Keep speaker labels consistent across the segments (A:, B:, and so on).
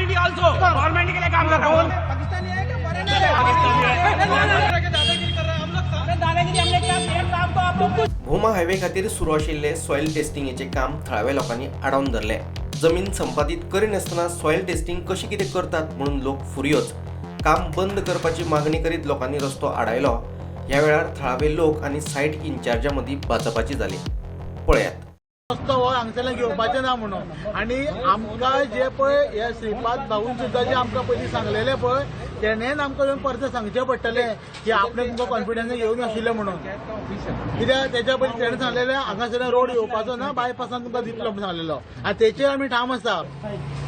A: India also. Government K लिए काम कर रहा हूँ।
B: पाकिस्तानी है क्या फॉरेनर है?
A: दादागिरी कर रहा है हम लोग सामने। दादागिरी हमने क्या सेम काम तो आप लोग
C: भोमा हायवे खातीर सुरू आशिल्लें सॉयल टेस्टिंगेचें काम थळाव्या लोकांनी आडावन धरलें. जमीन संपादीत करिनासतना सॉयल टेस्टिंग कशें कितें करतात म्हणून लोक फुरयोच. काम बंद करपाची मागणी करीत लोकांनी रस्तो आडायलो. ह्या वेळार थळावे लोक आनी सायट इन्चार्जा मदीं बाचाबाची जाली. पळयात.
D: रस्तो हो हांगसरल्यान घेवपाचे ना म्हणून आनी आमकां जे पळय हे श्रीपाद भाऊन सुद्दां जे आमकां पयलीं सांगलेले पळय, तेणेन आमकां येवन परतें सांगचें पडटलें की आपणे तुमकां कॉन्फिडन्स घेवन आशिल्लें म्हणून. कित्याक तेच्या पयलीं तेणें सांगलेलें हांगासरल्यान रोड येवपाचो ना, बायपासान तुमकां दितलो म्हणून सांगलेलो आनी तेचेर आमी ठाम आसा.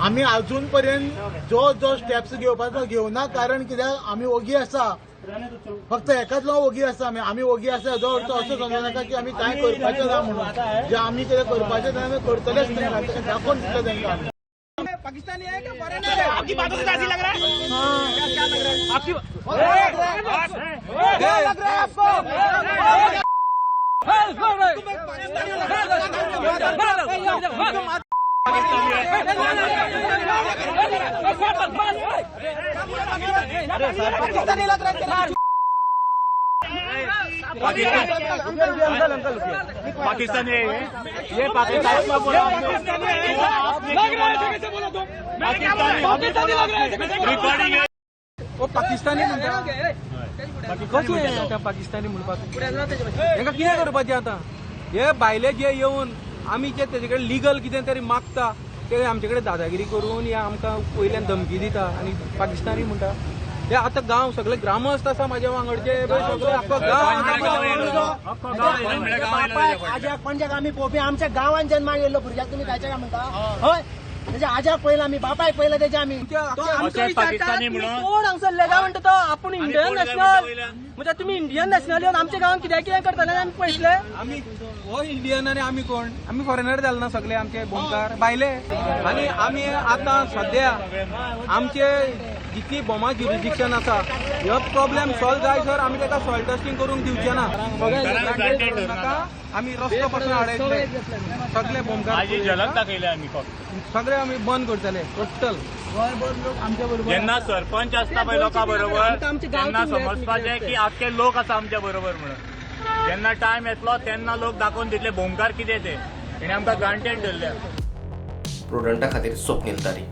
D: आमी अजून पर्यंत जो जो स्टेप्स घेवपाचो घेवना, कारण कित्याक आमी ओगी आसा. फक्त एकाच लागून ओगी आसा आमी. आमी ओगी आसा हेजो अर्थ असो समजू नाका की आमी कांय करपाचें ना म्हणून. जे आमी कितें करपाचें तें आमी करतलेच तांकां, तें दाखोवन दितले तांकां आमी.
B: पाकिस्तानी है क्या फॉरेनर है?
A: आपकी बातों से कैसी लग रहा है? क्या लग रहा है आपकी?
B: क्या लग रहा है आपको? पाकिस्तानी लग रहा है तेरा?
E: पाकिस्तानी है ये, पाकिस्तान
A: लग रहा है कैसे बोलो तुम? मैंने क्या बोला? पाकिस्तानी लग रहा है कैसे?
E: रिकॉर्डिंग है.
B: ओ पाकिस्तानी म्हणटा कशें आतां पाकिस्तानी म्हणपाक हेंका कितें करपाचें आतां? हे भायले जे येवन आमी जे तेजे कडेन लिगल कितें तरी मागता ते आमचे कडेन दादागिरी करून या आमकां वयल्यान धमकी दिता आनी पाकिस्तानी म्हणटा. हे आतां गांव सगळे ग्रामस्थ आसा म्हाज्या वांगडचे, सगळे आख्खो गांव.
F: बापायक आज्याक पणज्याक आमी पळोवपी. आमच्या गांवान जन्माक येयल्लो भुरग्याक तुमी कायच्या काय म्हणटा? हय, तेच्या आज्याक पळयला आमी, बापायक पळयला तेच्या आमी.
B: तो आमकां
E: अशे
B: विचारता
E: पाकिस्तानी
B: तुमी
E: म्हणून?
B: कोण हांगसरले काय म्हणटा तो. आपूण इंडियन
E: कोण काय
B: नॅशनल
E: म्हणटा वयल्यान?
B: म्हणजे तुमी इंडियन नॅशनल येवन आमच्या गांवान कित्याक कितें करतले आमी पळयतले. आमी हो इंडियन आनी आमी कोण? आमी फॉरेनर जाले ना सगळे? आमचे भोमकार भायले. आनी आमी आतां सद्या आमचे जितली भोमा ज्युरिडिक्शन आसा, हो प्रॉब्लेम सॉल्व जाय सर आमी ताका सॉयल टेस्टिंग करूंक दिवचे ना. सगळे नाका, आमी रस्तो पासून आडयतले सगळे भोमकार.
E: माझी झलक दाखयली आमी फक्त.
B: सगळे आमी बंद करतले टोटल.
D: गोंयभर लोक आमच्या बरोबर.
E: जेन्ना सरपंच आसता पळय लोकां बरोबर, तेन्ना समजपाचें की आख्खे लोक आसा आमच्या बरोबर म्हणून. जेन्ना टायम येतलो तेन्ना लोक दाखोवन दितले भोमकार कितें ते. हेणे आमकां ग्रांटेड धरल्या.
C: प्रुडंटा खातीर स्वप्नील तारी.